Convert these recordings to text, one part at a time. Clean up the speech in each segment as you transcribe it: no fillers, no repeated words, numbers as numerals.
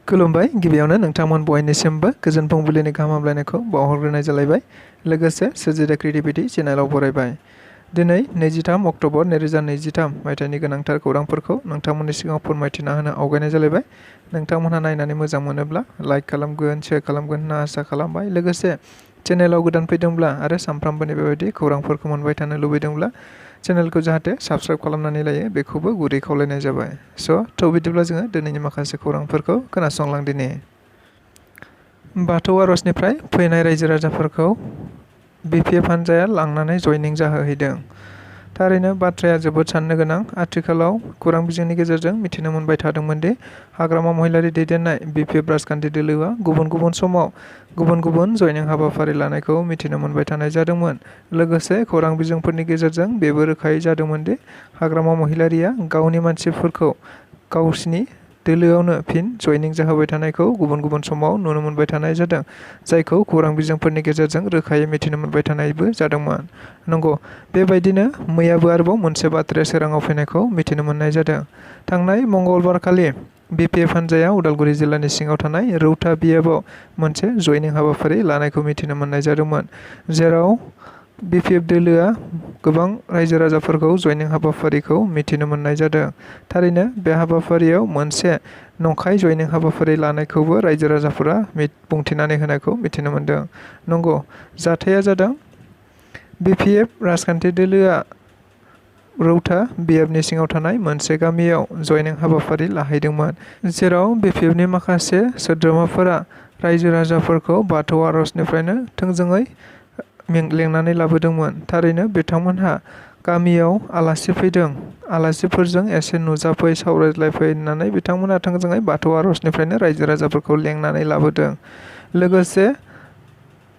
खुलुमबाय गिबियावनो नोंथांमोन बयनिसिमबो गोजोन फुंबिलिनि गाहाम हामलायनायखौ बावहरग्रोनाय जालायबाय। लोगोसे सोरजिदा क्रिएटिभिटी चेनेलाव बरायबाय। दिनै 23 अक्ट'बर 2023 मायथाइनि गोनांथार खौरांफोरखौ नोंथांमोननि सिगाङाव फोरमायथिना होनो आवगायनाय जालायबाय। नोंथांमोनहा नायनानै मोजां मोनोब्ला लाइक खालामगोन, शेयार खालामगोन होनना आसा खालामबाय। लोगोसे चेनेलाव गोदान फैदोंब्ला आरो सानफ्रामबोनि बेबायदि खौरांफोरखौ मोनबाय थानो लुबैदोंब्ला चेनेलखौ जाहाथे साबस्क्राइब खालामनानै लायो बेखौबो गुरै खावलायनाय जाबाय। बिदिब्ला जोङो दिनैनि माखासे खौरांफोरखौ खोनासंलांदिनि। बाथौ आरजनिफ्राय फैनाय रायजो राजाफोरखौ BPF हान्जाया लांनानै जयनिं जाहोहैदों। थारैनो बाथ्राया जोबोद साननो गोनां। आथिखालाव खौरां बिजोंनि गेजेरजों मिथिनो मोनबाय थादोंमोन दि हाग्रामा महिलारि दैदेननाय BPF राजखान्थि दोलोआ गुबुन गुबुन समाव गुबुन गुबुन जयनिं हाबाफारि लानायखौ मिथिनो मोनबाय थानाय जादोंमोन। लोगोसे खौरां बिजोंफोरनि गेजेरजों बेबो रोखायै जादोंमोन दि हाग्रामा महिलारिया गावनि मानसिफोरखौ गावसिनि दोलोआवनो फिन जयनिं जाहोबाय थानायखौ गुबुन गुबुन समाव नुनो मोनबाय थानाय जादों, जायखौ खौरां बिजोंफोरनि गेजेरजों रोखायै मिथिनो मोनबाय थानायबो जादोंमोन। नंगौ, बेबायदिनो मैयाबो आरोबाव मोनसे बाथ्राया सोराङाव फैनायखौ मिथिनो मोननाय जादों। थांनाय मंगलबारखालि BPF हान्जाया उदालगुरि जिल्लानि सिङाव थानाय रौता बिएफआव मोनसे जयनिं हाबाफारि लानायखौ मिथिनो मोननाय जादोंमोन, जेराव BPF दोलोआ गोबां रायजो राजाफोरखौ जयनिं हाबाफारिखौ मिथिनो मोननाय जादों। थारैनो बे हाबाफारियाव मोनसे नंखाय जयनिं हाबाफारि लानायखौबो रायजो राजाफोरा बुंथिनानै होनायखौ मिथिनो मोनदों। नंगौ, जाथाया जादों BPF राजखान्थि दोलोआ रौता बिएफनि सिङाव थानाय मोनसे गामियाव जयनिं हाबाफारि लाहैदोंमोन, जेराव BPFनि माखासे सोद्रोमाफोरा रायजो राजाफोरखौ बाथौ आरजनिफ्रायनो थोंजोङै लेंनानै लाबोदोंमोन। थारैनो बिथांमोनहा गामियाव आलासि फैदों, आलासिफोरजों एसे नुजाफै, सावरायज्लायफै होननानै बिथांमोनहा थोंजोङै बाथौ आरजनिफ्रायनो रायजो राजाफोरखौ लेंनानै लाबोदों। लोगोसे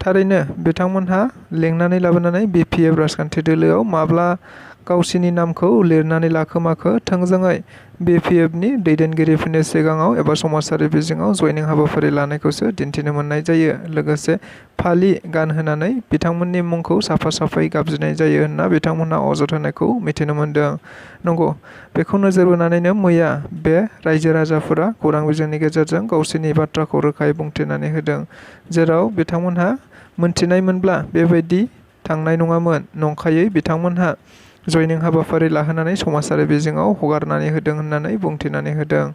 थारैनो बिथांमोनहा लेंनानै लाबोनानै BPF राजखान्थि दोलोआव माब्ला गावसिनि नामखौ लिरनानै लाखोमाखो थोंजोङै BPFनि दैदेनगिरिफोरनि सिगाङाव एबा समाजारि बिजोङाव जयनिं हाबाफारि लानायखौसो दिन्थिनो मोननाय जायो। लोगोसे फालि गानहोनानै बिथांमोननि मुंखौ साफा साफायै गाबज्रिनाय जायो होनना बिथांमोनहा अजद होनायखौ मिथिनो मोनदों। नंगौ, बेखौ नोजोर बोनानैनो मैया बे रायजो राजाफोरा खौरां बिजोंनि गेजेरजों गावसोरनि बाथ्राखौ रोखायै बुंथिनानै होदों, जेराव बिथांमोनहा मोनथिनायमोनब्ला बेबायदि थांनाय नङामोन। नंखायै बिथांमोनहा जयनिं हाबाफारि लाहोनानै समाजारि बिजोङाव हगारनानै होदों होननानै बुंथिनानै होदों।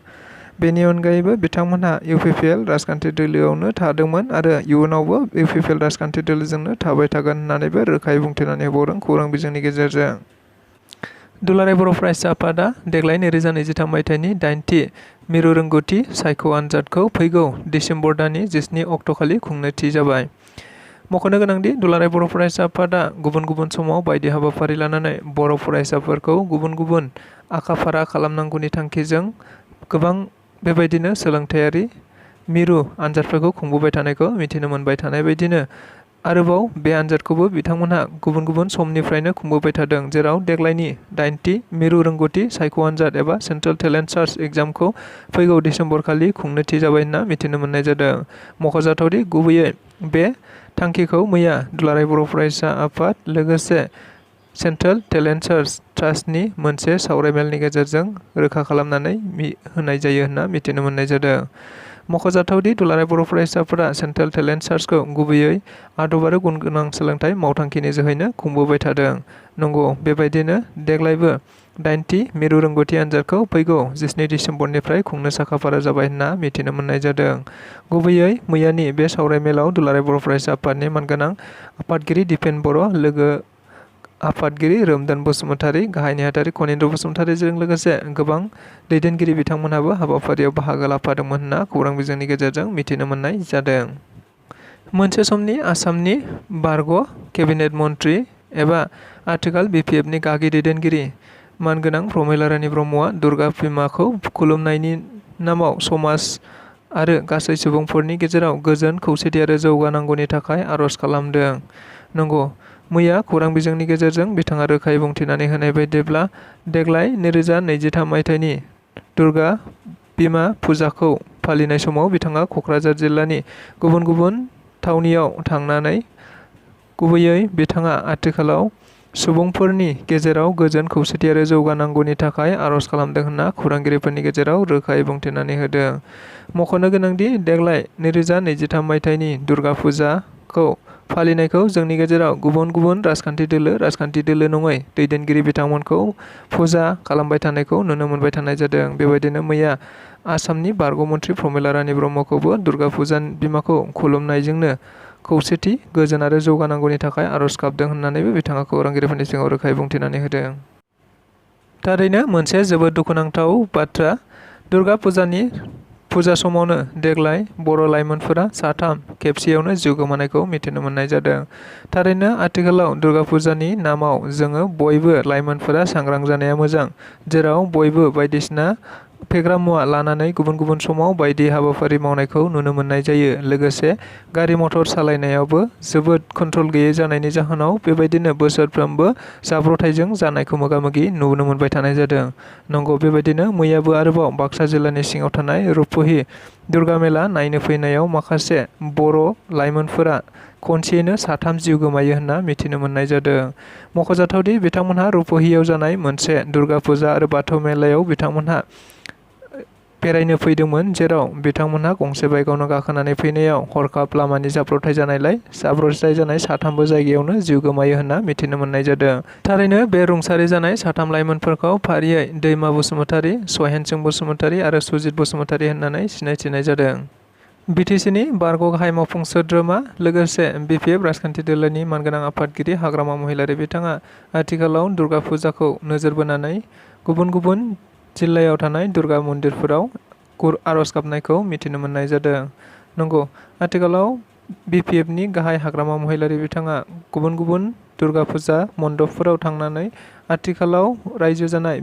बेनि अनगायैबो बिथांमोनहा UPPL राजखान्थि दोलोआवनो थादोंमोन आरो इयुनावबो UPPL राजखान्थि दोलोजोंनो थाबाय थागोन होननानैबो रोखायै बुंथिनानै होबावदों खौरां बिजोंनि गेजेरजों। दुलाराय बर' फरायसा आफादा देग्लाय 2023 मायथाइनि 8थि मिरु रोंगौथि सायख' आनजादखौ फैगौ दिसेम्बर दाननि 17 अक्ट'खालि खुंनो थि जाबाय। मख'नो गोनांदि दुलाराय बर' फरायसा आफादा गुबुन गुबुन समाव बायदि हाबाफारि लानानै बर' फरायसाफोरखौ गुबुन गुबुन आखा-फारा खालामनांगौनि थांखिजों गोबां बेबायदिनो सोलोंथायारि मिरु आनजादफोरखौ खुंबोबाय थानायखौ मिथिनो मोनबाय थानाय बायदिनो आरोबाव बे आनजादखौबो बिथांमोनहा गुबुन गुबुन समनिफ्रायनो खुंबोबाय थादों, जेराव देग्लायनि 8थि मिरु रोंगौथि सायख' आनजाद एबा सेन्ट्रेल टेलेन्ट सार्च एग्जामखौ फैगौ दिसेम्बरखालि खुंनो थि जाबाय होनना मिथिनो मोननाय जादों। मख'जाथावदि गुबैयै बे थांखिखौ मैया दुलाराय बर' फरायसा आफाद लोगोसे सेन्ट्रेल टेलेन्ट सार्च ट्रास्टनि मोनसे सावरायमेलनि गेजेरजों रोखा खालामनानै होनाय जायो होनना मिथिनो मोननाय जादों। मख'जाथावदि दुलाराय बर' फरायसाफोरा सेन्ट्रेल टेलेन्ट सार्चखौ गुबैयै आदब आरो गुन गोनां सोलोंथाइ मावथांखिनि जोहैनो खुंबोबाय थादों। नंगौ, बेबायदिनो देग्लायबो 8थि मिरु रोंगौथि आनजादखौ फैगौ 17 दिसेम्बरनिफ्राय खुंनो साखाफारा जाबाय होनना मिथिनो मोननाय जादों। गुबैयै मैयानि बे सावरायमेलाव दुलाराय बर' फरायसा आफादनि मानगोनां आफादगिरि दिपेन बर', लोगो आफादगिरि रोमदान बसुमतारी, गाहाय नेहाथारि खनीन्द्र बसुमतारीजों लोगोसे गोबां दैदेनगिरि बिथांमोनहाबो हाबाफारियाव बाहागो लाफादोंमोन होनना खौरां बिजोंनि गेजेरजों मिथिनो मोननाय जादों। मोनसे समनि आसामनि बारग' केबिनेट मन्थ्रि एबा आथिखाल BPFनि गागि दैदेनगिरि मानगोनां प्रमिला रानी ब्रह्मआ दुर्गा बिमाखौ खुलुमनायनि नामाव समाज आरो गासै सुबुंफोरनि गेजेराव गोजोन, खौसेथि आरो जौगानांगौनि थाखाय आर'ज खालामदों। नंगौ, मैया खौरां बिजोंनि गेजेरजों बिथाङा रोखायै बुंथिनानै होनाय बायदिब्ला देग्लाय 2023 मायथाइनि दुर्गा बिमा फुजाखौ फालिनाय समाव बिथाङा क'क्राझार जिल्लानि गुबुन गुबुन थावनियाव थांनानै गुबैयै बिथाङा आथिखालाव सुबुंफोरनि गेजेराव गोजोन खौसेथि आरो जौगानांगौनि थाखाय आर'ज खालामदों होनना खौरांगिरिफोरनि गेजेराव रोखायै बुंथिनानै होदों। मख'नो गोनांदि देग्लाय 2023 मायथाइनि दुर्गा फुजाखौ फालिनायखौ जोंनि गेजेराव गुबुन गुबुन राजखान्थि दोलो नङै दैदेनगिरि बिथांमोनखौ फुजा खालामबाय थानायखौ नुनो मोनबाय थानाय जादों। बेबायदिनो मैया आसामनि बारग' मन्थ्रि प्रमिला रानी ब्रह्मखौबो दुर्गा फुजा बिमाखौ खुलुमनायजोंनो खौसेथि, गोजोन आरो जौगानांगौनि थाखाय आर'ज गाबदों होननानैबो बिथाङा खौरांगिरिफोरनि सिगाङाव रोखायै बुंथिनानै होदों। थारैनो मोनसे जोबोद दुखुनांथाव बाथ्रा, दुर्गा फुजा समावनो देग्लाय बर' लाइमोनफोरा 3 खेबसेयावनो जिउ गोमानायखौ मिथिनो मोननाय जादों। थारैनो आथिखालाव दुर्गा फुजानि नामाव जोङो बयबो लाइमोनफोरा सांग्रां जानाया मोजां, जेराव बयबो बायदिसिना फेग्रा मुवा लानानै गुबुन गुबुन समाव बायदि हाबाफारि मावनायखौ नुनो मोननाय जायो। लोगोसे गारि मटर सालायनायावबो जोबोद कन्ट्रल गैयै जानायनि जाहोनाव बेबायदिनो बोसोरफ्रोमबो जाब्रथाइजों जानायखौ मोगा-मोगि नुनो मोनबाय थानाय जादों। नंगौ, बेबायदिनो मैयाबो आरोबाव बाक्सा जिल्लानि सिङाव थानाय रुपहि दुर्गा मेला नायनो फैनायाव माखासे बर' लाइमोनफोरा खनसेयैनो 3 जिउ गोमायो होनना मिथिनो मोननाय जादों। मख'जाथावदि बिथांमोनहा रुपहियाव जानाय मोनसे दुर्गा फुजा आरो बाथौ मेलायाव बिथांमोनहा बेरायनो फैदोंमोन, जेराव बिथांमोनहा गंसे बाइकआवनो गाखोनानै फैनायाव हरखाब लामानि जाब्रथाइ जानायलाय जाब्रथाइ जानाय 3बो जायगायावनो जिउ गोमायो होनना मिथिनो मोननाय जादों। थारैनो बे रुंसारि जानाय 3 लाइमोनफोरखौ फारियै दैमा बसुमतारी, सहेनसिं बसुमतारी आरो सुजित बसुमतारी होननानै सिनायथिनाय जादों। बिटिसिनि बारग' गाहाय मावफुं सोद्रोमा लोगोसे बिपिएफ राजखान्थि दोलोनि मानगोनां आफादगिरि हाग्रामा महिलारी बिथाङा आथिखालाव दुर्गा फुजाखौ नोजोर बोनानै गुबुन गुबुन जिल्लायाव थानाय दुर्गा मन्दिरफोराव आर'ज गाबनायखौ मिथिनो मोननाय जादों। नंगौ, आथिखालाव बिपिएफनि गाहाय हाग्रामा महिलारी बिथाङा गुबुन गुबुन दुर्गा फुजा मन्दपफोराव थांनानै आथिखालाव रायजो जानाय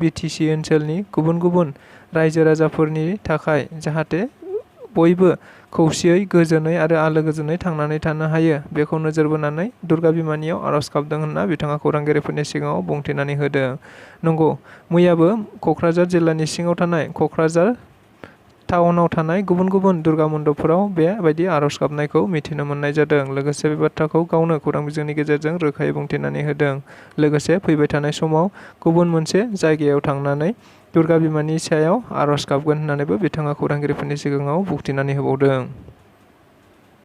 बिटिसि ओनसोलनि गुबुन गुबुन रायजो राजाफोरनि थाखाय जाहाथे बयबो खौसेयै, गोजोनै आरो आलो गोजोनै थांनानै थानो हायो, बेखौ नोजोर बोनानै दुर्गा बिमानियाव आर'ज गाबदों होनना बिथाङा खौरांगिरिफोरनि सिगाङाव बुंथिनानै होदों। नंगौ, मैयाबो क'क्राझार जिल्लानि सिङाव थानाय क'क्राझार टाउनाव थानाय गुबुन गुबुन दुर्गा मन्दपफोराव बेबायदि आर'ज गाबनायखौ मिथिनो मोननाय जादों। लोगोसे बे बाथ्राखौ गावनो खौरां बिजोंनि गेजेरजों रोखायै बुंथिनानै होदों। लोगोसे फैबाय थानाय समाव गुबुन मोनसे जायगायाव थांनानै दुर्गा बिमानि सायाव आर'ज गाबगोन होननानैबो बिथाङा खौरांगिरिफोरनि सिगाङाव बुंथिनानै होबावदों।